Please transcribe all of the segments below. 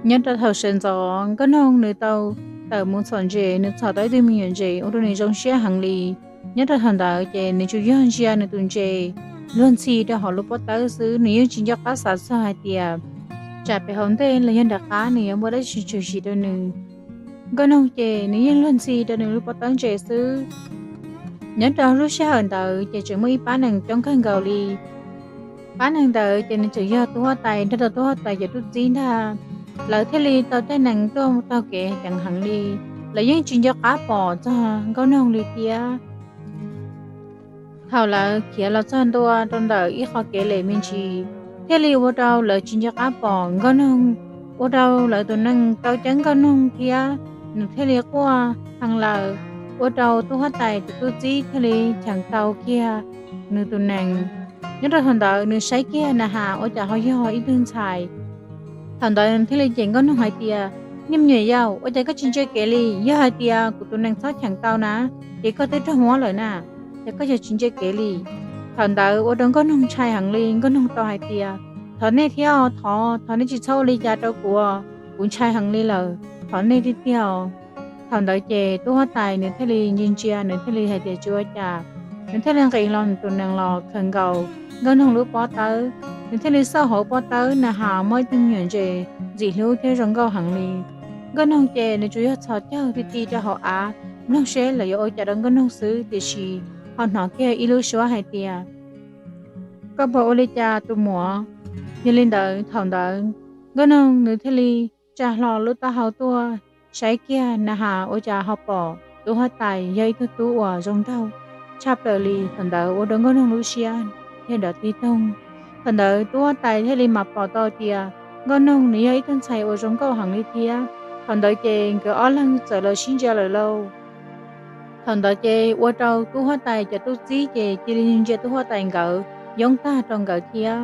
Nyob rau thaum sawv ntxov Nkauj Noog nws tau tawm mus txhom ntses, nws txhom tau ib tug me nyuam ntses ua rau nws zoo siab heev li. Nyob rau thaum ntawd ces nws tsuas yog ntsia nws tus ntses luag ntxhi rau hauv lub pob tawb xwb, nws yeej tsis nco qab xav txog hais tias tsam pem hauv ntej los yog nram qab nws yuav muaj dab tsi tshwm sim rau nws. Nkauj Noog ces nws yeej luag ntxhi rau nws lub pob tawb ntses xwb. Nyob rau lub sij hawm ntawd ces tseem muaj ib pab nees coob kawg nkaus li. Pab nees ntawd ces nws tseem yog tub huab tais nrog rau tub huab tais cov tub txib ntag. Lawv thiaj li tau tej nees tuaj taug kev ceev heev li, lawv yeej tsis nco qab pom txog Nkauj Noog li thiab. Thaum lawv khiav los txog ntua rau ntawm ib qho kev lem me ntsis, thiaj li ua rau lawv tsis nco qab pom Nkauj Noog, ua rau lawv tus nees tau ceeb Nkauj Noog thiab nws thiaj li quaj heev lawm, ua rau tub huab tais tus tub txib thiaj li cheem tau kiag nws tus nees. Nyob rau thaum ntawd nws saib kiag na has ua cas ho yog ib tug ntxhais. Thaum ntawd nws thiaj li cem Nkauj Noog hais tias, Niag me nyuam yaus, ua cas koj tsis ntsia kev li? Yog hais tias kuv tus nees txhob cheem tau na, ces koj twb raug mob lawm na, ces koj yog tsis ntsia kev li. Thaum ntawd ua rau Nkauj Noog ntshai heev li, Nkauj Noog tau hais tias, Thov nej thiab os, thov, thov nej tsis txhob ua li cas rau kuv, kuv ntshai heev li lawm, thov nej tiag tiag os. Thaum ntawd ces tub huab tais nws thiaj li ntsia ntsia, nws thiaj li hais tias tsis ua cas. Nws thiaj li nqis los nws tus nees los khaws nkaus Nkauj Noog lub pob tawb, nws thiaj li xauj hauv pob tawb na has muaj ib tug me nyuam ntses ntxim hlub thiab zoo nkauj heev li. Nkauj Noog ces nws tsuas yog txhos caug ti ti rau hauv av mloog seb lawv yuav ua cas rau Nkauj Noog xwb, tiam sis ho hnov kiag ib lub suab hais tias, Koj puas ua li cas tus muam? Yog li ntawd thaum ntawd Nkauj Noog nws thiaj li tsa hlo lub taub hau tuaj saib kiag na has ua cas ho pom tub huab tais yog ib tug tub uas zoo nraug tshaj plaws li. Thaum ntawd ua rau Nkauj Noog lub siab thiaj dov tig toog. Thaum ntawd tub huab tais thiaj li mam pom tau tias Nkauj Noog nws yog ib tug ntxhais uas zoo nkauj heev li thiab. Thaum ntawd ces nkawd ob leeg txawm los sib ntsia lawm lauj. Thaum ntawd ces ua rau tub huab tais cov tub txib ces cia li ntsia tub huab tais nkawd yoob tag rau nkawd thiab.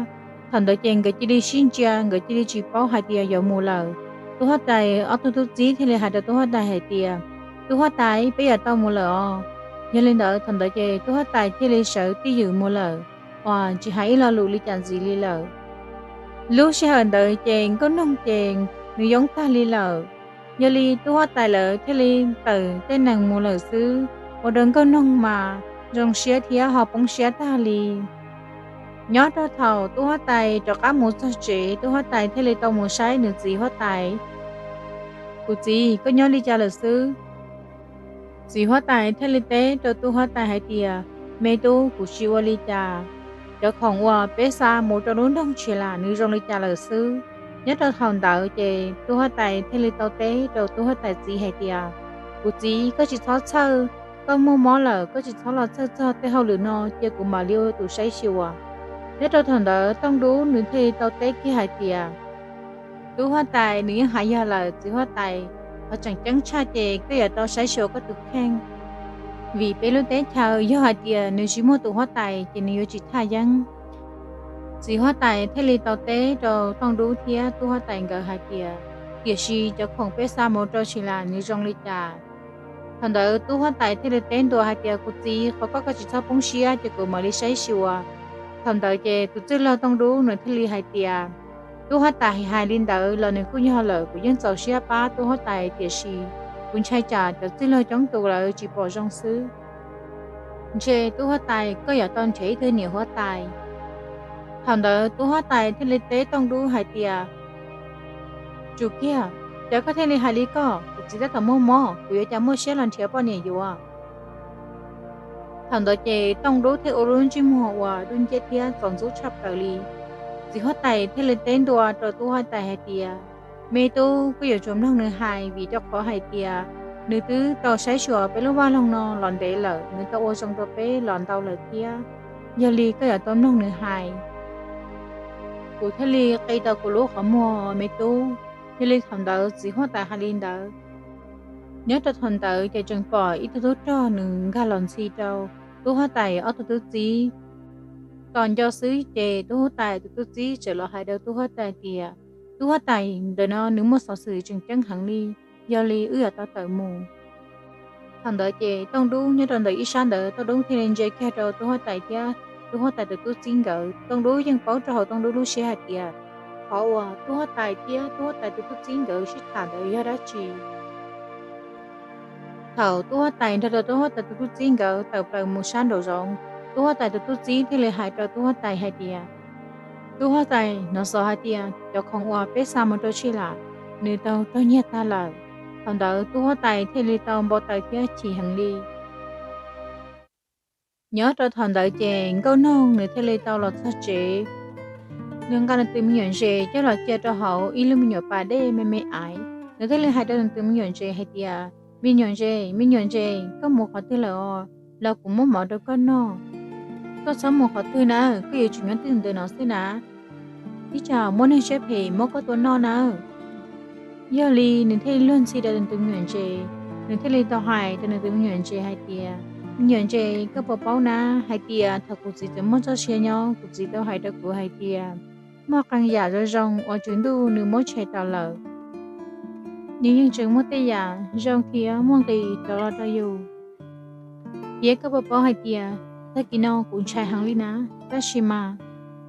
Thaum ntawd ces nkawd cia li sib ntsia, nkawd cia li tsis paub hais tias yuav mus lawm. Tub huab tais ob tug tub txib thiaj li hais rau tub huab tais hais tias, Tub huab tais, peb yuav tau mus lawm os. Yog li ntawd thaum ntawd ces tub huab tais thiaj li sawv twj ywm mus lawm, uas tsis hais ib lo lus li cas ntxiv li lawm. Lub sij hawm ntawd ces Nkauj Noog ces nws yoob tag li lawm. Yog li tub huab tais lawv thiaj li tawm tej nees mus lawm xwb, ua rau Nkauj Noog mas zoo siab thiab ho poob siab tag li. Nyob rau thaum tub huab tais rov qab mus txog tsev, tub huab tais thiaj li tau mus saib nws txiv huab tais. Kuv txiv, koj nyob li cas lawm xwb? Txiv huab tais thiaj li teb rau tub huab tais hais tias, Me tub, kuv tsis ua li cas. Cov khoom uas peb xa mus rau lub nroog Tshis Las nws zoo li cas lawm xwb? Nyob rau thaum ntawd ces tub huab tais thiaj li tau teb rau tub huab tais txiv hais tias, Kuv txiv, koj tsis txhob txhawj, koj muaj mob lawm koj tsis txhob los txhawj txog tej hauj lwm no, cia kuv mam li ua tus saib xyuas. Nyob rau thaum ntawd Tooj Dub nws thiaj li tau teb kiag hais tias, Tub huab tais, nws yeej hais yog lawm, txiv huab tais, qhov tseem ceeb tshaj ces koj yuav tau saib xyuas koj tus kheej, vim peb lub teb chaws yog hais tias nws tsis muaj tus huab tais ces nws yuav tsis thaj yeeb. Txiv huab tais thiaj li tau teb rau Tooj Dub thiab tub huab tais nkawd hais tias, Tiam sis cov khoom peb xa mus rau Tshis Las nws zoo li cas? Thaum ntawd tub huab tais thiaj li teb ntua hais tias, Kuv txiv, qhov koj koj tsis txhob poob siab, ces kuv mam li saib xyuas. Thaum ntawd ces tus txwj laug Tooj Dub nws thiaj li hais tias, Tub huab tais hais li ntawd los nws kuj yog lawm, kuv yeej txaus siab pab tub huab tais, tiam sis kuv ntshai tsam cov txwj laug coob tus lawv tsis pom zoo xwb. Ntshe tub huab tais koj yuav tau nrhiav ib tug niam huab tais. Thaum ntawd tub huab tais thiaj li teb Tooj Dub hais tias, Tsum kiag, cas koj thiaj li hais li koj? Kuv txiv tab tom muaj mob, kuv yuav cas muaj siab los nrhiav poj niam yuav? Thaum ntawd ces Tooj Dub thiaj ua lub ntsej muag uas dub nciab thiab txaus ntxub tshaj plaws li. Txiv huab tais thiaj li teb ntua rau tub huab tais hais tias, Me tub, koj yuav tsum mloog nws hais, vim rau qhov hais tias nws twb tau saib xyuas peb lub vaj loog no los ntev lawm, nws tau ua zoo rau peb los ntau lawm thiab. Yog li koj yuav tau mloog nws hais. Kuv thiaj li qi tau kuv lub qhov muag, me tub. Yog li thaum ntawd txiv huab tais hais li ntawd. Nyob rau thaum ntawd ces tseem pom ib tug tub rog nws nkag los ntxhi rau tub huab tais ob tug tub txib. Tos nco xwb ces tub huab tais tus tub txib txawm los hais rau tub huab tais tias, Tub huab tais, ntawm no nws muaj xov xwm tseem ceeb heev li, yog li wb yuav tau tawm mus. Thaum ntawd ces Tooj Dub nyob rau ntawm ib sab ntawd, Tooj Dub thiaj li ntsia kiag rau tub huab tais thiab tub huab tais tus tub txib nkawd. Tooj Dub yeej paub rau hauv Tooj Dub lub siab hais tias qhov uas tub huab tais thiab tub huab tais tus tub txib nkawd sib tham ntawd yog dab tsi. Thaum tub huab tais nrog rau tub huab tais tus tub txib nkawd tawm plaws mus sab nraum zoov, tub huab tais tus tub txib thiaj li hais rau tub huab tais hais tias, tub huab tais, hnov xov hais tias cov khoom uas peb xa mus rau Tshij Lam, nws tau raug nyiag tag lawm. Thaum ntawd tub huab tais thiaj li tau npau taws thiab chim heev li. Nyob rau thaum ntawd ces Nkauj Noog nws thiaj li tau los txog tsev. Nws nqa nws tus me nyuam ntses coj los cia rau hauv ib lub me nyuam pas dej me me aiv. Nws thiaj li hais rau nws tus me nyuam ntses hais tias, me nyuam ntses, me nyuam ntses, koj mus qhov twg lawm os? Los kuv muab mov rau koj noj. Koj txhob mus qhov twg na, koj yuav tsum nyob twj ywm ntawm no xwb na, ib tsam muaj neeg siab phem muab koj tua noj na. Yog li nws thiaj li luag ntxhi rau nws tus me nyuam ntses. Nws thiaj li tau hais rau nws tus me nyuam ntses hais tias, me nyuam ntses, koj puas paub na, hais tias thaum kuv txiv tseem muaj txoj sia nyob, kuv txiv tau hais rau kuv hais tias muaj qee yam zoo zoo uas Tswv Ntuj nws muab tshem tas lawm, nws yeej tseem muaj tej yam zoo thiab muaj nqis rov los rau yus. Thiab koj puas paub hais tias tag kis no kuv ntshai heev li na. Tab sis mas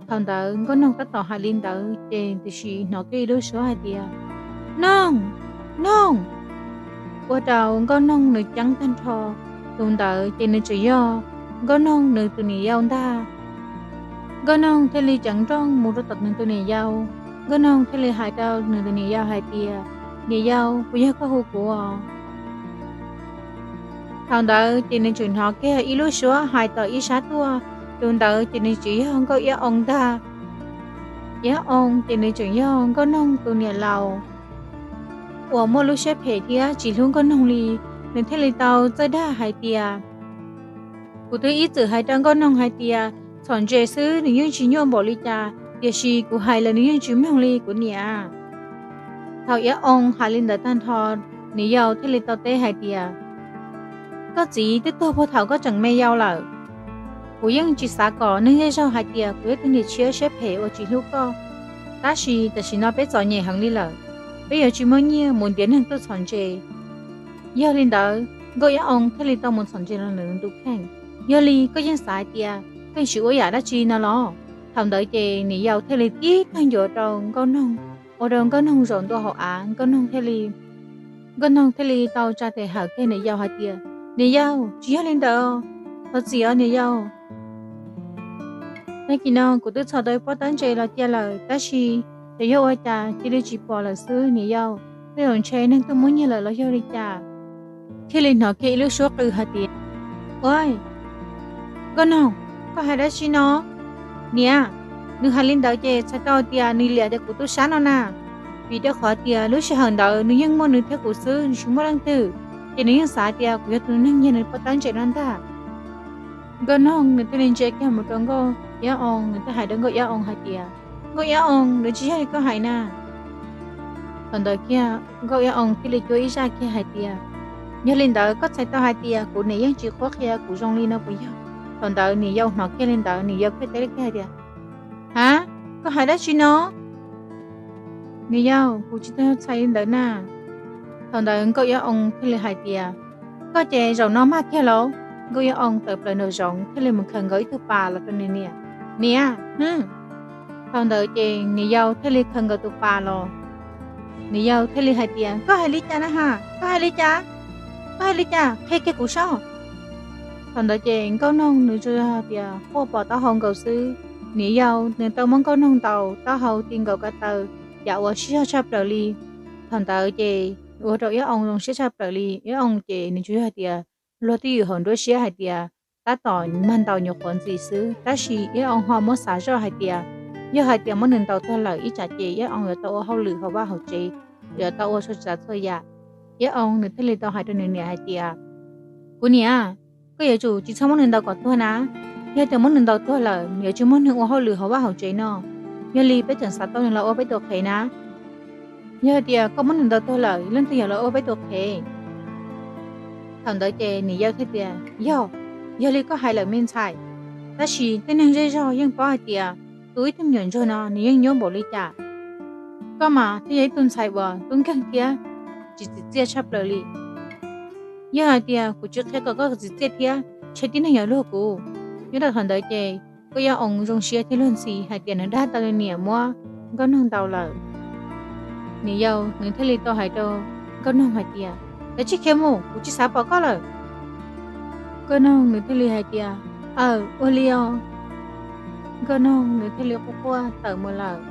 thaum ntawd Nkauj Noog tab tom hais li ntawd ces tiam sis hnov kiag ib lub suab hais tias, noog, noog. Ua rau Nkauj Noog nws ceeb tag nrho. Tus ntawd ces nws tseem yog Nkauj Noog nws tus niam yau ntag. Nkauj Noog thiaj li ceev nrooj mus rau tom nws tus niam yau. Nkauj Noog thiaj li hais rau nws tus niam yau hais tias, niam yau, puas yog koj hu kuv os? Thaum ntawd ces nws tseem hnov kiag ib lub suab hais tom ib sab tuaj. Tus ntawd ces nws tseem yog Nkauj Iab Oo ntag. Iab Oo ces nws tseem yog Nkauj Noog tus niam laus uas muaj lub siab phem thiab tsis hlub Nkauj Noog li. Nws thiaj li tau txawj dag hais tias, kuv twb ib txwm hais rau Nkauj Noog hais tias txhom ntses xwb nws yeej tsis nyuaj npaum li cas, tiam sis kuv hais los nws yeej tsis mloog li kuv niam. Thaum Iab Oo hais li ntawd tag nrho, niam yau thiaj li tau teb hais tias, koj txiv twb tuag puag thaum koj tseem me yau lawm. Kuv yeej tsis xav kom neeg zej zog hais tias kuv yog tus niam tshiab siab phem uas tsis hlub koj. Tab sis tam sim no peb txom nyem heev li lawm, peb yuav tsis muaj nyiaj mus ntiav neeg tuaj txhom ntses. Yog li ntawd Nkauj Iab Oo thiaj li tau mus txhom ntses los ntawm nws tus kheej. Yog li koj yeej xav hais tias koj tsis ua yam dab tsi no los? Thaum ntawd ces niam yau thiaj li tib tag ncuav rau Nkauj Noog, ua rau Nkauj Noog zaum ntua hauv av. Nkauj Noog thiaj li, Nkauj Noog thiaj li tau tsa tes hawm kiag niam yau hais tias, niam yau, tsis yog li ntawd, thov txim os niam yau. Tag kis no kuv twb txhom tau pob tawb ntses los cia lawm, tab sis xyov yog ua cas cia li tsis pom lawm xwb niam yau. Tej zaum ntshe neeg tuaj muab nyiag lawm los yog li cas. Thiaj li hnov kiag ib lub suab qw hais tias, ua, Nkauj Noog, koj hais dab tsi no? Niam, nws hais li ntawd ces txhais tau tias nws liam tias kuv tu sab no na. Vim rau qhov tias lub sij hawm ntawd nws yeej muaj nws thiab kuv xwb, nws tsis muaj leej twg, ces nws yeej xav tias kuv yog tus neeg nyiag nws pob tawb ntses no ntag. Nkauj Noog nws thiaj li ntsia kiag mus rau Nkauj Iab Oo, nws thiaj hais rau Nkauj Iab Oo hais tias, Nkauj Iab Oo, nws tsis yog li koj hais na. Thaum ntawd kiag Nkauj Iab Oo thiaj li cuab ib zaj kiag hais tias, yog li ntawd koj txhais tau hais tias kuv niam yeej tsis qhuab qhia kuv zoo li no puas yog? Thaum ntawd niam yau hnov kiag li ntawd, niam yau thiaj teb kiag hais tias, ha, koj hais dab tsi no? Niam yau, kuv tsis tau txhais li ntawd na. Thaum ntawd Nkauj Iab Oo thiaj li hais tias, koj ces zaum no mag kiag lauj. Nkauj Iab Oo tawm plaws nraum zoov thiaj li mus khaws nkaus ib tug pas los rau nws niam. Niam, hm. Thaum ntawd ces niam yau thiaj li khaws nkaus tus pas los. Niam yau thiaj li hais tias, koj hais li cas na ha? Koj hais li cas? Koj hais li cas? Qhia kiag kuv saib. Thaum ntawd ces Nkauj Noog nws tsuas yog tias quaj pom taub hau nkaus xwb. Niam yau nws tau muab Nkauj Noog ntaus taub hau ti nkaus ko taw, yam uas sib zog tshaj plaws li. Thaum ntawd ces ua rau Iab Oo zoo siab tshaj plaws li. Iab Oo ces nws tsuas yog tias luag twj ywm hauv nruab siab hais tias tab tom mag ntaus nyuam qhuav ntxim xwb, tab sis Iab Oo ho muab xav zoj hais tias yog hais tias muab nws ntaus tuag lawm ib tsam ces Iab Oo yuav tau ua hauj lwm hauv vaj hauv tsev, yuav tau ua txhua tsav txhua yam. Iab Oo nws thiaj li tau hais rau nws niam hais tias, kuv niam, koj yuav tsum tsis txhob muab nws ntaus kom tuag na. Yog tias muab nws ntaus tuag lawm yuav tsis muaj neeg ua hauj lwm hauv vaj hauv tsev no. Yog li peb tseem xav tau nws los ua peb tus qhev na. Yog tias koj muab nws ntaus tuag lawm leej twg yuav los ua peb tus qhev? Thaum ntawd ces niam yau thiaj tias, yog, yog li koj hais lawm me ntxhais, tab sis tej neeg zej zog yeej paub hais tias tus ib tug me nyuam ntsuag no nws yeej nyuaj npaum li cas. Koj mas thiaj yog ib tug ntxhais uas tub nkeeg thiab tsis tsim txiaj tshaj plaws li. Yog hais tias kuv tsis qhia kom koj tsim txiaj thiab, ntshe tib neeg yuav luag kuv. Nyob rau thaum ntawd ces Nkauj Iab Oo zoo siab thiab luag ntxhi hais tias nws dag tau nws niam muab Nkauj Noog ntaus lawm. Niam yau nws thiaj li tau hais rau Nkauj Noog hais tias, Kav tsij khiav mus, kuv tsis xav pom koj lawm. Nkauj Noog nws thiaj li hais tias, Aw, ua li os. Nkauj Noog nws thiaj li quaj quaj tawm mus lawm.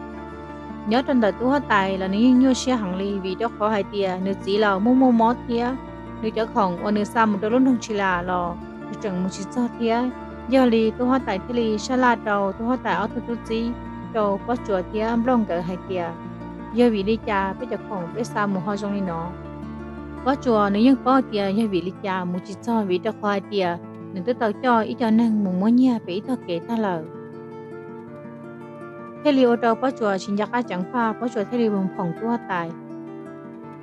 Nyob rau ntawm tub huab tais los nws yeej nyuaj siab heev li, vim rau qhov hais tias nws txiv los muaj muaj mob thiab, nws cov khoom uas nws xa mus rau lub nroog Tsis Las los nws tseem mus tsis txog thiab. Yog li tub huab tais thiaj li sab laj rau tub huab tais ob tug tub txib, rau Pob Tsuas thiab Nplooj nkawd hais tias, Yog vim li cas peb cov khoom peb xa mus ho zoo li no? Pob Tsuas nws yeej paub tias yog vim li cas mus tsis txog, vim rau qhov hais tias nws twb tau coj ib co neeg mus muab nyiag pem ib tog kev tag lawm. Thiaj li ua rau Pob Tsuas tsis nco qab ceev faj, Pob Tsuas thiaj li mus phoom tub huab tais,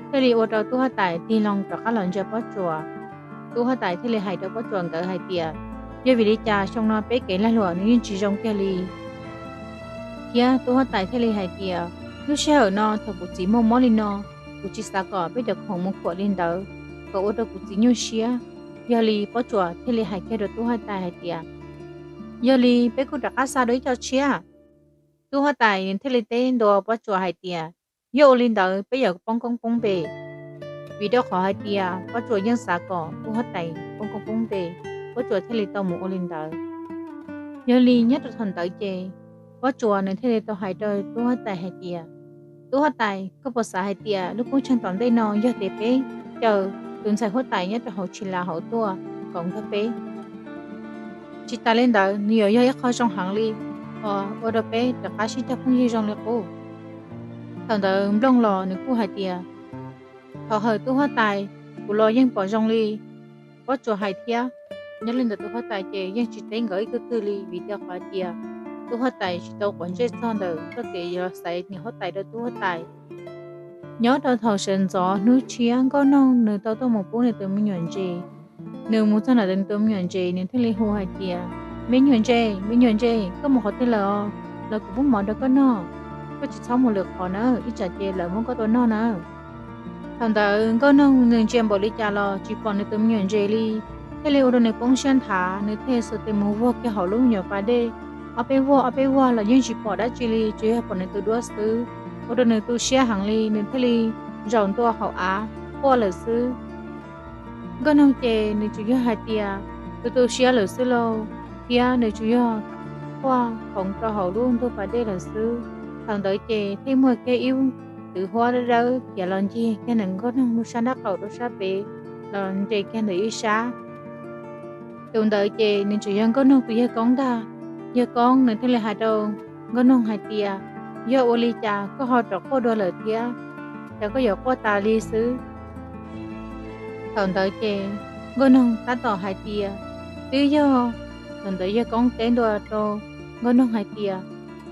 thiaj li ua rau tub huab tais tig loo rov qab los ntsia Pob Tsuas. Tub huab tais thiaj li hais rau Pob Tsuas nkawd hais tias, Yog vim li cas xyoo no peb kev lag luam nws yeej tsis zoo kiag li? Thiab tub huab tais thiaj li hais tias, Lub sij hawm no thaum kuv txiv muaj mob li no, kuv tsis xav kom peb cov khoom mus khuam li ntawd, kom ua rau kuv txiv nyuaj siab. Yog li Pob Tsuas thiaj li hais kiag rau tub huab tais hais tias, Yog li peb kuj rov qab xa dua ib co tshiab. Tub huab tais thiaj li teb ntua Pob Tsuas hais tias, Yog ua li ntawd peb yuav poob koob poob npe, vim rau qhov hais tias Pob Tsuas yeej xav kom tub huab tais poob koob poob npe, Pob Tsuas thiaj li tau mus ua li ntawd. Yog li nyob rau thaum ntawd ces Pob Tsuas nws thiaj li tau hais rau tub huab tais hais tias, Tub huab tais, koj puas xav hais tias lub koob tsheej tom ntej no yog tias peb caw tus ntxhais huab tais nyob rau hauv Tsis Las hauv tuaj koom nrog peb? Tsis tas li ntawd nws yuav yog ib qho zoo heev li, ua rau peb rov qab sib cog phooj ywg zoo li qub. Thaum ntawd Nplooj los nws kuj hais tias, Thov hawm tub huab tais, kuv los yeej pom zoo li Pob Tsuas hais thiab. Nyob li ntawd tus huab tais ces yeej tsis teb nkawd ib tug twg li, vim rau qhov tias tus huab tais tsis tau quav ntsej txog ntawm txoj kev yuav xaiv niam huab tais rau tub huab tais. Nyob rau thaum sawv ntxov hnub tshiab, Nkauj Noog nws tau tuaj mus pub nws tus me nyuam ntses. Nws mus txog ntawm nws tus me nyuam ntses, nws thiaj li hu hais tias, Me nyuam ntses, me nyuam ntses, koj mus qhov twg lawm os? Los kuv pub mov rau koj noj. Koj tsis txhob mus lwm qhov na, ib tsam ces lawv muab koj tua noj na. Thaum ntawd Nkauj Noog nws ntsia npaum li cas los tsis pom nws tus me nyuam ntses li, thiaj li ua rau nws poob siab nthav, nws thiaj xuas tes mus vuag kiag hauv lub me nyuam pas dej. Ob peb vuag ob peb vuag los yeej tsis pom dab tsi li, tsuas yog pom nws tus duab xwb, ua rau nws tu siab heev li, nws thiaj li zaum ntua hauv av quaj lawm xwb. Nkauj Noog ces nws tsuas yog hais tias tus tu siab lawm xwb lauj, thiab nws tsuas yog quaj khoov rau hauv lub ntug pas dej lawm xwb. Thaum ntawd ces thiaj muaj kiag ib twv huab dawb dawb khiav los ncig kiag ntawm Nkauj Noog lub sab nraub qaum rau sab pem, los nres kiag ntawm ib sab. Tus ntawd ces nws tsuas yog Nkauj Noog tus yawg koob ntag. Yawg koob nws thiaj li hais rau Nkauj Noog hais tias, Yog ua li cas koj ho rov quaj dua lawm thiab? Cas koj yuav quaj tas li xwb? Thaum ntawd ces Nkauj Noog tab tom hais tias, Twb yog. Thaum ntawd yawg koob teb ntua rau Nkauj Noog hais tias,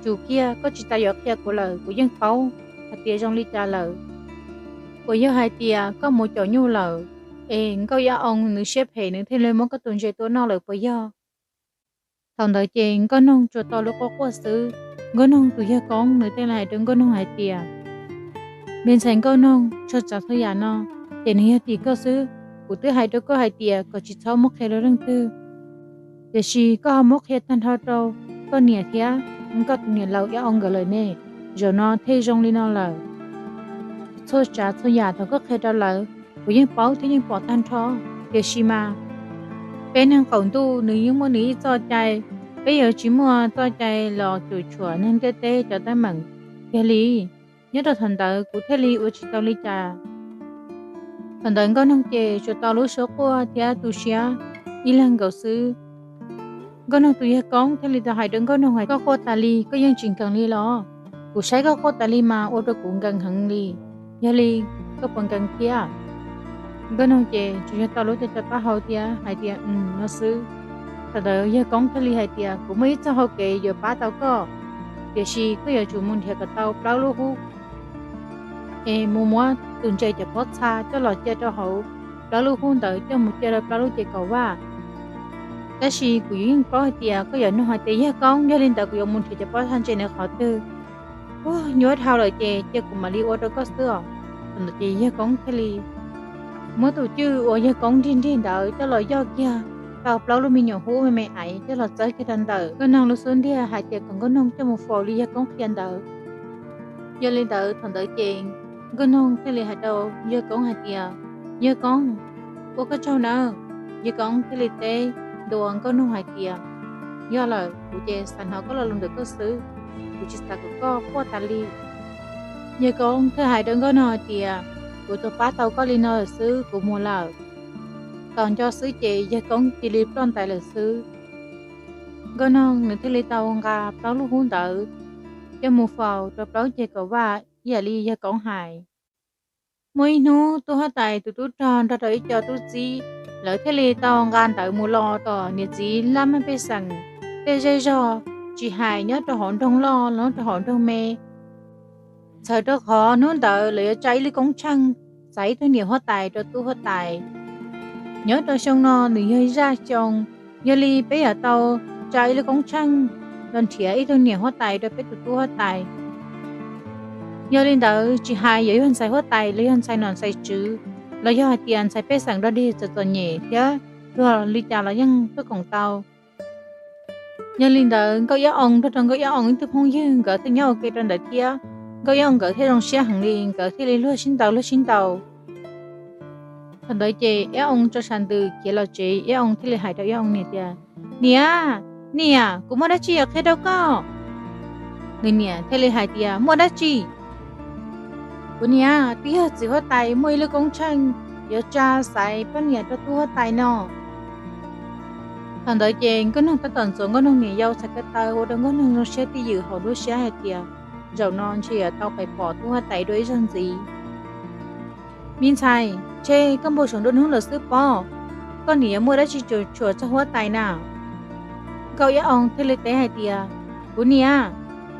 Tsum kiag, koj tsis tas yuav qhia kuv lawm, kuv yeej paub hais tias zoo li cas lawm. Puas yog hais tias koj mus caum nyuj lawm, es Nkauj Yaj Oo nws siab phem nws thiaj li muab koj tus ntses tua noj lawm puas yog? Thaum ntawd ces Nkauj Noog tsuas tau lub quaj quaj xwb. Nkauj Noog tus yawg koob nws thiaj li hais rau Nkauj Noog hais tias, Me ntxhais Nkauj Noog, txhua tsav txhua yam no ces nws yog tim koj xwb. Kuv twb hais rau koj hais tias kom tsis txhob muab qhia rau leej twg, tiam sis koj ho muab qhia tag nrho rau koj niam thiab koj tus niam laus Yaj Oo nkawd lawm ne. Zaum no thiaj zoo li no lawm. Txhua tsav txhua yam thaum koj qhia rau lawv, kuv yeej paub thiab yeej pom tag nrho. Tiam sis mas peb neeg qaum ntuj nws yeej muaj nws ib txoj cai, peb yuav tsis muaj txoj cai los cuam tshuam neeg ntiaj teb cov teeb meem. Yog li, nyob rau thaum ntawd kuv thiaj li ua tsis tau li cas. Thaum ntawd Nkauj Noog ces tsuas tau lub suab quaj thiab tu siab ib leeg nkaus xwb. Nkauj Noog tus yawg koob thiaj li tau hais rau Nkauj Noog hais, Koj quaj tas li koj yeej tsis nkees li los? Kuv saib koj quaj tas li mas ua rau kuv nkees heev li. Yog li koj puas nkees thiab? Nkauj Noog ces tsuas yog tau lub co co taub hau thiab hais tias, Ws, no xwb. Thaum ntawd yawg koob thiaj li hais tias, Kuv muaj ib txoj hau kev yuav pab tau koj, tiam sis koj yuav tsum mus nrhiav kom tau plaub lub hub, es mus muab tus ntses cov pob txha coj los cia rau hauv plaub lub hub ntawd coj mus cia rau plaub lub ces kaum vaj. Tab sis kuv yuav yeej paub hais tias koj yuav nug hais tias, Yawg koob, yog li ntawd kuv yuav mus nrhiav cov pob txha ntses ntawd qhov twg? Ub, nyuaj dhau lawm ces cia kuv mam li ua rau koj xwb os. Thaum ntawd ces yawg koob thiaj li muab tus cwj uas yawg koob nrig nrig ntawd coj los yoj kiag tau plaub lub me nyuam hub me me aiv coj los txawb kiag rau ntawm Nkauj Noog lub xub ntiag hais tias kom Nkauj Noog coj mus faus li yawg koob qhia ntawd. Yog li ntawd thaum ntawd ces Nkauj Noog thiaj li hais rau Yawg Koob hais tias, Yawg Koob, ua koj tsaug nawb. Yawg Koob thiaj li teb ntua Nkauj Noog hais tias, Yog lawm, kuv ces xav hnov koj lo lus ntawm koj xwb, kuv tsis xav kom koj quaj tas li. Yawg Koob thiaj hais rau Nkauj Noog hais tias, Kuv twb pab tau koj li no lawm xwb, kuv mus lawm. Tos nco xwb ces Yawg Koob cia li ploj ntais lawm xwb. Nkauj Noog nws thiaj li tau nqa plaub lub hub ntawd coj mus faus rau plaub ceg kaum vaj ib yam li Yawg Koob hais. Muaj ib hnub tub huab tais tus tub rog nrog rau ib co tub txib, lawv thiaj li tau nqa ntawv mus los tom niam txiv laj mej pej xeem tej zej zog, tsis hais nyob rau hauv nroog loj los rau hauv nroog me. Txhawm rau qhov hnub ntawd lawv yuav tsa ib lub koob tsheej xaiv ib tug niam huab tais rau tub huab tais. Nyob rau xyoo no nws yog zaj xyoo, yog li peb yuav tau tsa ib lub koob tsheej los nrhiav ib tug niam huab tais rau peb tus tub huab tais. Yog li ntawd tsis hais yuav yog ntxhais huab tais los yog ntxhais nom ntxhais tswv, los yog hais tias ntxhais pej xeem dog dig txom txom nyem thiab luag li cas los yeej tuaj koom tau. Yog li ntawd Nkauj Iab Oo nrog rau Nkauj Iab Oo ib tug phooj ywg nkawd thiaj nyob ua ke rau ntawd thiab. Nkauj Iab Oo nkawd thiaj zoo siab heev li, nkawd thiaj li luag sib ntaus luag sib ntaus. Thaum ntawd ces Iab Oo tso sas ntws khiav los tsev, Iab Oo thiaj li hais rau Iab Oo niam tias, Niam, niam, kuv muaj dab tsi yuav qhia rau koj. Nws niam thiaj li hais tias, Muaj dab tsi? Kuv niam, twb yog txiv huab tais muaj ib lub koob tsheej yuav tsa xaiv poj niam rau tub huab tais no. Thaum ntawd ces Nkauj Noog tab tom ntxuav Nkauj Noog niam yau txhais ko taw ua rau Nkauj Noog zoo siab twj ywm hauv lub siab hais tias, Zaum no ntshe yuav tau pais pom tub huab tais dua ib zaug ntxiv. Me ntxhais, ntshe koj npau suav nruab hnub lawm xwb pob, koj niam yuav muaj dab tsi cuam tshuam txog huab tais na? Nkauj Iab Oo thiaj li teb hais tias, Kuv niam,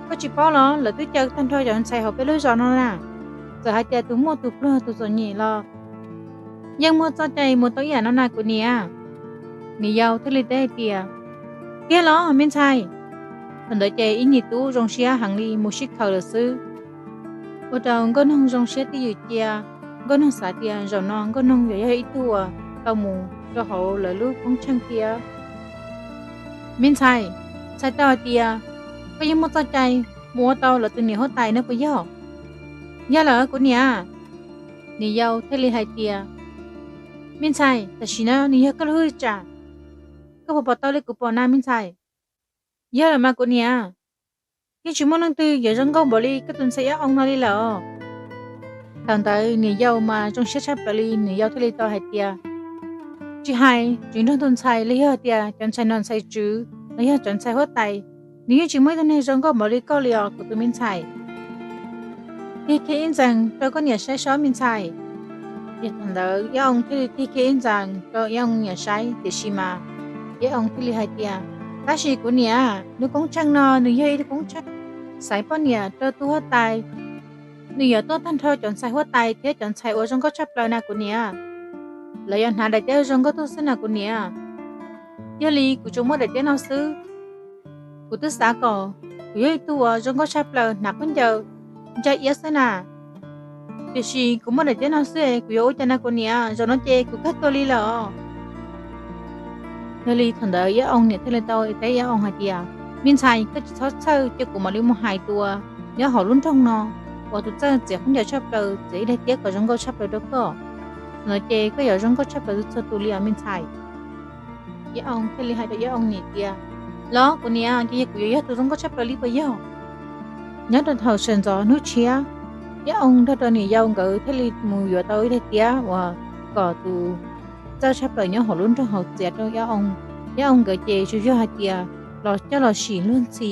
koj tsis paub los lawv twb caw tag nrho cov ntxhais hauv peb lub zos no na. Txawm hais tias tus muaj tus pluag tus txom nyem los yeej muaj txoj cai mus tau ib yam no na kuv niam. Niam yau thiaj li teb hais tias, Tiag los me ntxhais? Thaum ntawd ces ib niam tub zoo siab heev li mus sib khaws lawm xwb. Ua rau Nkauj Noog zoo siab twj ywm cia. Nkauj Noog xav tias zaum no Nkauj Noog yuav yog ib tug uas tau mus rau hauv lawv lub koob tsheej thiab. Me ntxhais, txhais tau hais tias koj yeej muaj txoj cai mus ua tau lawv tus niam huab tais no puas yog? Yog lawm kuv niam. Niam yau thiaj li hais tias, Me ntxhais, tam sim no nws yog koj lub hwj tsam, koj puas pom tau li kuv pom na me ntxhais? Yog lawm mas kuv niam, yeej tsis muaj leej twg yuav zoo nkauj npaum li koj tus ntxhais Iab Oo no li lawm os. Thaum ntawd niam yau mas zoo siab tshaj plaws li, niam yau thiaj li tau hais tias, Tsis hais tsis nrog tus ntxhais los yog tias cov ntxhais nom ntxhais tswv los yog cov ntxhais huab tais, nws yeej tsis muaj ib tug neeg zoo nkauj npaum li koj li os kuv tus me ntxhais. Tig kiag ib ntxees rau koj niam saib sob me ntxhais. Yog thaum ntawd Iab Oo thiaj li tig kiag ib ntxees rau Iab Oo niam saib, tiam sis mas Iab Oo thiaj li hais tias, Tab sis kuv niam, lub koob tsheej no nws yog ib lub koob tsheej xaiv poj niam rau tub huab tais. Nws yuav tuaj tag nrho cov ntxhais huab tais thiab cov ntxhais uas zoo nkauj tshaj plaws na kuv niam. Lawv yuav hnav daim tiab zoo nkauj tuaj xwb na kuv niam. Yog li kuv tsuas muaj daim tiab no xwb. Kuv twb xav kom kuv yog ib tug uas zoo nkauj tshaj plaws hnav khaub ncaws ntsa iab xwb na. Tiam sis kuv muaj daim tiab no xwb es kuv yuav ua cas na kuv niam, zaum no ces kuv kawg tuag li lawm os. Yog li thaum ntawd Iab Oo niam thiaj li tau teb Iab Oo hais tias, Me ntxhais, koj tsis txhob txhawj, cia kuv mam li mus hais tus uas nyob hauv lub nroog no uas tus txawj txiav khaub ncaws tshaj plaws, txiav ib daim tiab kom zoo nkauj tshaj plaws rau koj. Thaum ntawd ces koj yuav zoo nkauj tshaj plaws txhua tus li os me ntxhais. Iab Oo thiaj li hais rau Iab Oo niam tias, Los kuv niam, ces yog kuv yuav yog tus zoo nkauj tshaj plaws li puas yog? Nyob rau thaum sawv ntxov hnub tshiab, Iab Oo nrog rau niam yau nkawd thiaj li mus yuav tau ib daim tiab uas kom tus txawj tshaj plaws nyob hauv lub nroog hauv txiav rau Iab Oo. Iab Oo nkawd ces tsuas yog hais tias los coj los sim luag ntxhi.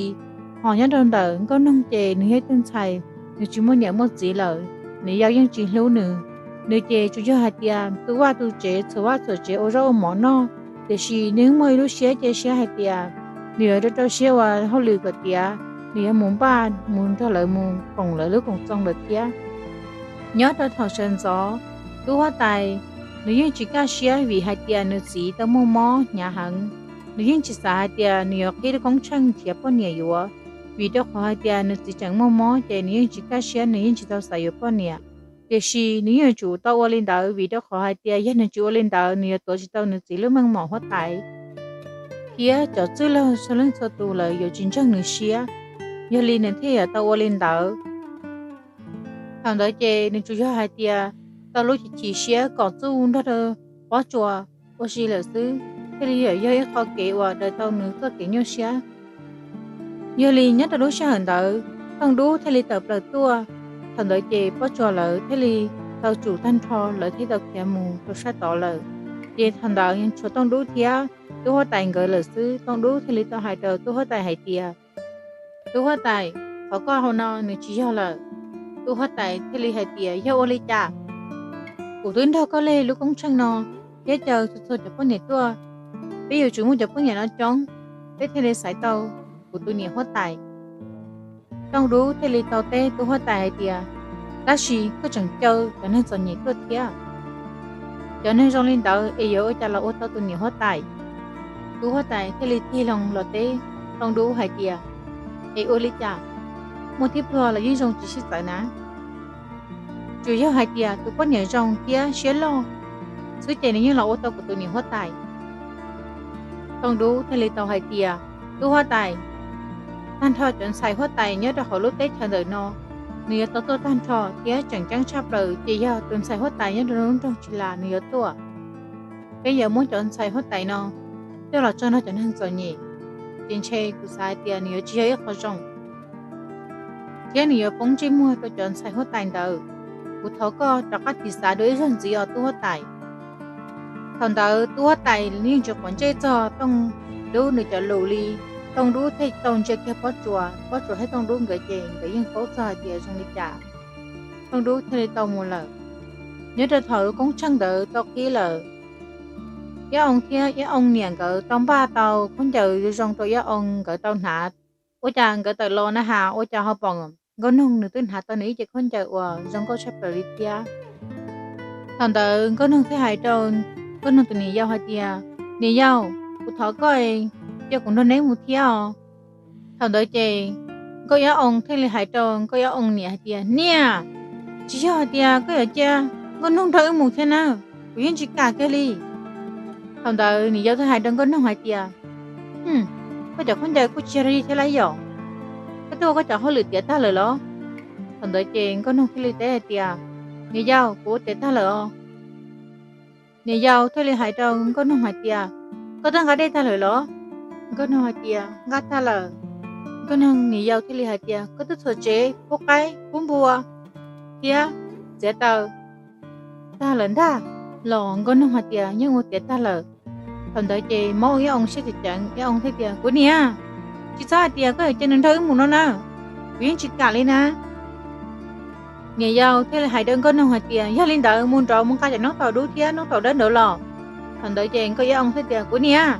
Ho nyob rau ntawm Nkauj Noog ces nws yog ib tug ntxhais, nws tsis muaj niam muaj txiv lawm, niam yau yeej tsis hlub nws. Nws ces tsuas yog hais tias tu vaj tu tsev, txhuam vaj txhuam tsev, ua zaub ua mov noj, tiam sis nws muaj ib lub siab cia siab hais tias nws yuav rau rau siab ua hauj lwm kom tiav, nws yuav mus npaj mus nrog lawv mus koom lawv lub koom txoos lawm thiab. Nyob rau thaum sawv ntxov, tub huab tais nws yeej tsis kaj siab vim hais tias nws txiv tau muaj mob hnyav heev. Nws yeej tsis xav hais tias nws yuav qhib lub koob tsheej nrhiav poj niam yuav, vim rau qhov hais tias nws txiv tseem muaj mob ces nws yeej tsis kaj siab, nws yeej tsis tau xav yuav poj niam. Tiam sis nws yeej yuav tsum tau ua li ntawd vim rau qhov hais tias yog nws tsis ua li ntawd nws yuav tuav tsis tau nws txiv lub meej mom huab tais, thiab cov txwj laug txhua leej txhua tus lawv yuav tsis ntseeg nws siab. Yog li nws thiaj yuav tau ua li ntawd. Thaum ntawd ces nws tsuas yog hais tias tau lub chim chim siab kom txuj nrog rau Pob Tsuas ua si lawm xwb, thiaj li yog ib qho kev uas daws tau nws txoj kev nyuaj siab. Yog li nyob rau lub sij hawm ntawd, Tooj Dub thiaj li tawm plaws tuaj. Thaum ntawd ces Pob Tsuas lawv thiaj li tau tsum tag nrho, lawv thiaj tau khiav mus rau sab tod lawm. Ces thaum ntawd tshuav Tooj Dub thiab tub huab tais nkawd lawm xwb. Tooj Dub thiaj li tau hais rau tub huab tais hais tias, Tub huab tais, qhov koj hais no nws tsis yog lawm. Tub huab tais thiaj li hais tias, Yog ua li cas? Kuv twb nrog koj leg lub koob tsheej no thiab caw txhua txhua cov poj niam tuaj. Peb yuav tsum muaj cov poj niam no coob, peb thiaj li xaiv tau kuv tus niam huab tais. Tooj Dub thiaj li tau teb tub huab tais hais tias, Tab sis koj tseem caw cov neeg txom nyem tuaj thiab. Cov neeg zoo li ntawd es yuav ua cas los ua tau tus niam huab tais? Tub huab tais thiaj li tig loo los teb Tooj Dub hais tias, Es ua li cas? Muaj tib pluag los yeej zoo tsis sib txawv na. Tsuas yog hais tias tus poj niam zoo thiab siab loj xwb ces nws yeej los ua tau kuv tus niam huab tais. Tooj Dub thiaj li tau hais tias, Tub huab tais, tag nrho cov ntxhais huab tais nyob rau hauv lub teb chaws ntawm no, nws yuav tau tuaj tag nrho thiab tseem ceeb tshaj plaws ces yog tus ntxhais huab tais nyob rau lub nroog Tsis Las nws yuav tuaj. Peb yuav muab cov ntxhais huab tais no coj los tso nrog cov neeg txom nyem, ces ntshe kuv xav hais tias nws yuav tsis yog ib qho zoo, thiab nws yuav poob ntsej muag rau cov ntxhais huab tais ntawd. Kuv thov koj rov qab tiv xav dua ib zaug ntxiv os tub huab tais. Thaum ntawd tub huab tais yeej tsis quav ntsej txog Tooj Dub nws cov lus li. Tooj Dub thiaj tau ntsia kiag Pob Tsuas, Pob Tsuas thiab Tooj Dub nkawd ces nkawd yeej paub txog hais tias zoo li cas. Tooj Dub thiaj li tau mus lawm. Nyob rau thaum lub koob tsheej ntawd tau qhib lawm, Iab Oo thiab Iab Oo niam nkawd tau npaj tau khaub ncaws zoo zoo rau Iab Oo, nkawd tau hnav. Ua cas nkawd tawm los na has ua cas ho pom Nkauj Noog nws twb hnav tau nws ib ce khaub ncaws uas zoo nkauj tshaj plaws li thiab. Thaum ntawd Nkauj Noog thiaj hais rau Nkauj Noog tus niam yau hais tias, Niam yau, kuv thov koj cia kuv nrog neb mus thiab os. Thaum ntawd ces Nkauj Iab Oo thiaj li hais rau Nkauj Iab Oo niam hais tias, Niam, tsis yog hais tias koj yuav cia Nkauj Noog nrog wb mus thiab na, kuv yeej tsis kam kiag li. Thaum ntawd niam yau thiaj hais rau Nkauj Noog hais tias, Hm, koj cov khaub ncaws kuj tsis yog li thiab lawm yom? Koj twb ua koj cov hauj lwm tiav tag lawm los? Thaum ntawd ces Nkauj Noog thiaj li teb hais tias, Niam yau, kuv ua tiav tag lawm os. Niam yau thiaj li hais rau Nkauj Noog hais tias, Koj twb nqa dej tag lawm los? Nkauj Noog hais tias, Nqa tag lawm. Nkauj Noog niam yau thiaj li hais tias, Koj twb txhuam tsev, pub qaib, pub npua thiab txiav taws tag lawm ntag los? Nkauj Noog hais tias, Yeej ua tiav tag lawm. Thaum ntawd ces Mob Iab Oo siab tseem ceev, Iab Oo thiaj tias, Kuv niam, tsis txhob hais tias koj yuav cia nws nrog wb mus no na, kuv yeej tsis kam li na. Niam yau thiaj li hais rau Nkauj Noog hais tias, Yog li ntawd mus nrauv mus nqa cov noob taum dub thiab noob taum dawb ntawd los. Thaum ntawd ces Nkauj Iab Oo thiaj tias, Kuv niam,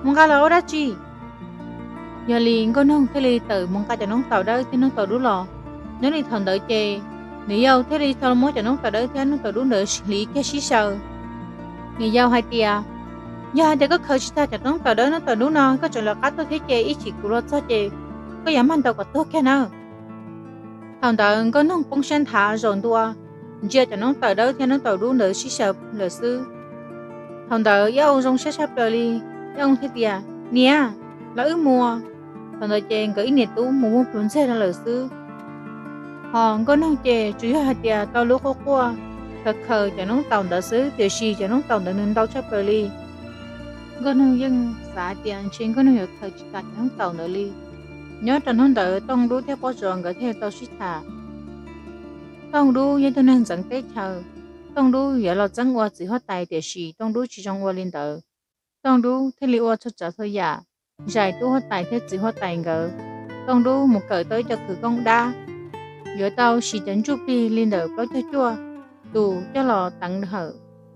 mus nqa los ua dab tsi? Yog li Nkauj Noog thiaj li tawm mus nqa cov noob taum dawb thiab noob taum dub los. Nyob li thaum ntawd ces niam yau thiaj li tau muab cov noob taum dawb thiab noob taum dub ntawd hliv kiag sib xyaw. Niam yau hais tias, Yog hais tias koj khaws tsis tag cov noob taum dawb noob taum dub no koj tseem lawv qab tuaj thiab ces ib chim kuv los txog ces koj yuav mag ntaus kom tuag kiag nawb. Thaum ntawd Nkauj Noog poob siab nthav zaum ntua, ntsia cov noob taum dawb thiab noob taum dub ntawd sib xyaw lawm xwb. Thaum ntawd Iab Oo zoo siab tshaj plaws li, Iab Oo thiaj tias, Niam, los wb mus. Thaum ntawd ces nkawd ib niam tub mus muag plhuav ntxiag no lawm xwb. Ho Nkauj Noog ces tsuas yog hais tias tau lub quaj quaj khaws khaws cov noob taum ntawd xwb, tiam sis cov noob taum ntawd nws ntau tshaj plaws li. Nkauj Noog yeej xav tias ntshe Nkauj Noog yuav khaws tsis tas cov noob taum ntawd li. Nyob rau hnub ntawd Tooj Dub thiab Pob Tsuas nkawd thiaj tau sib tham. Tooj Dub yog ib tug neeg ntxeev teb chaws, Tooj Dub yuav los txeeb ua txiv huab tais tiam sis Tooj Dub tsis zoo ua li ntawd. Tooj Dub thiaj li ua txhua tsav txhua yam zais tub huab tais thiab txiv huab tais nkawd. Tooj Dub mus kawm tau ib co khawv koob dab, yuav tau siv cov ntsuj plig li ntawm plaub caug cuaj tus coj los teev hawm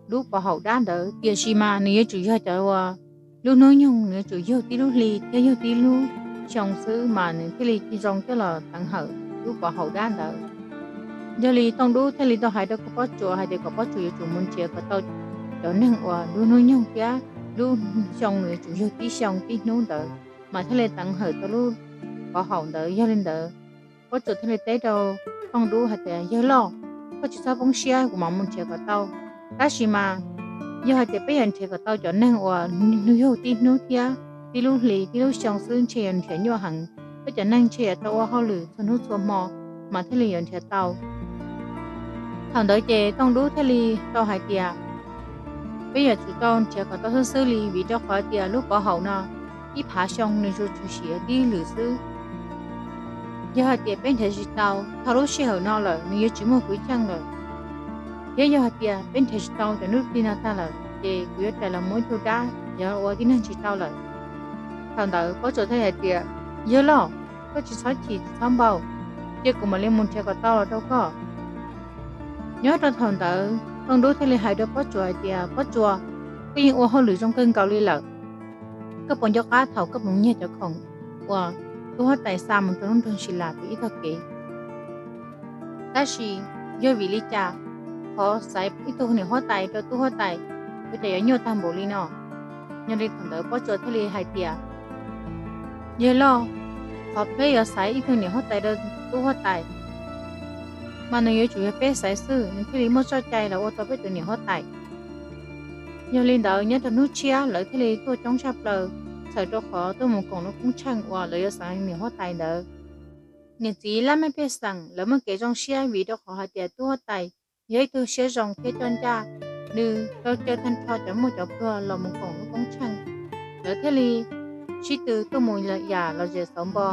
lub pov haum dab ntawd. Tiam sis mas nws yuav tsum yog cov uas lub hnub nyoog nws yuav tsum yug tib lub hli thiab yug tib lub xyoo xwb mas nws thiaj li zoo coj los teev hawm lub pov haum dab ntawd. Yog li Tooj Dub thiaj li tau hais rau Pob Tsuas hais tias kom Pob Tsuas yuav tsum mus nrhiav kom tau cov neeg uas lub hnub nyoog thiab lub xyoo nws yuav tsum yug tib xyoo tib hnub ntawd mas thiaj li teev hawm tau lub pov haum ntawd. Yog li ntawd, Pob Tsuas thiaj li teb rau Tooj Dub hais tias, Yawg loj, koj tsis txhob poob siab, kuv mam mus nrhiav kom tau. Tab sis mas yog hais tias peb yuav nrhiav kom tau cov neeg uas yug tib hnub thiab tib lub hli tib lub xyoo xwb ntshe yuav nrhiav nyuaj heev. Peb cov neeg ntshe yuav tau ua hauj lwm txhua hnub txhua hmo mas thiaj li yuav nrhiav tau. Thaum ntawd ces Tooj Dub thiaj li tau hais tias, peb yuav tsum tau nrhiav kom tau xwb xwb li, vim rau qhov tias lub pov haum no ib phav xyoo nws tsuas tshuav siav tib lwm xwb. Yog hais tias peb nrhiav tsis tau, thaum lub sij hawm no lawm nws yuav tsis muaj kwv cheej lawm. Thiab yog hais tias peb nrhiav tsis tau cov nub plig no tag lawm ces kuv yuav rais los muab ib tug dab, yog ua tib neeg tsis tau lawm. Thaum ntawd Pob Tsuas thiaj hais tias, yawg loj, koj tsis txhob chim tsis txhob npau, cia kuv mam li mus nrhiav kom tau los rau koj. Nyob rau thaum ntawd Tooj Dub thiaj li hais rau Pob Tsuas hais tias, Pob Tsuas, koj yeej ua hauj lwm zoo kawg nkaus li lawm, koj puas nco qab thaum koj mus nyiag cov khoom uas tub huab tais xa mus rau lub nroog Sis Las tus ib tog kev? Tab sis yog vim li cas qhov xaiv ib tug niam huab tais rau tub huab tais ua cas yuav nyuaj tag npaum li no? Yog li thaum ntawd Pob Tsuas thiaj li hais tias, yawg loj, qhov peb yuav xaiv ib tug niam huab tais rau tub huab tais mas nws yuav tsum yog peb xaiv xwb, nws thiaj li muaj txoj cai los ua tau peb tus niam huab tais. Yog li ntawd nyob rau hnub tshiab lawv thiaj li tuaj coob tshaj plaws, txhawm rau qhov tuaj mus koom lub koob tsheej uas lawv yuav xaiv niam huab tais ntawd. Niam txiv laj mej pej xeem lawv muaj kev zoo siab vim rau qhov hais tias tub huab tais yog ib tug siab zoo thiab coj ncaj, nws tau caw tag nrho cov muaj cov pluag los mus koom lub koob tsheej. Lawv thiaj li sib tw tuaj mus yam los zem xauv npo.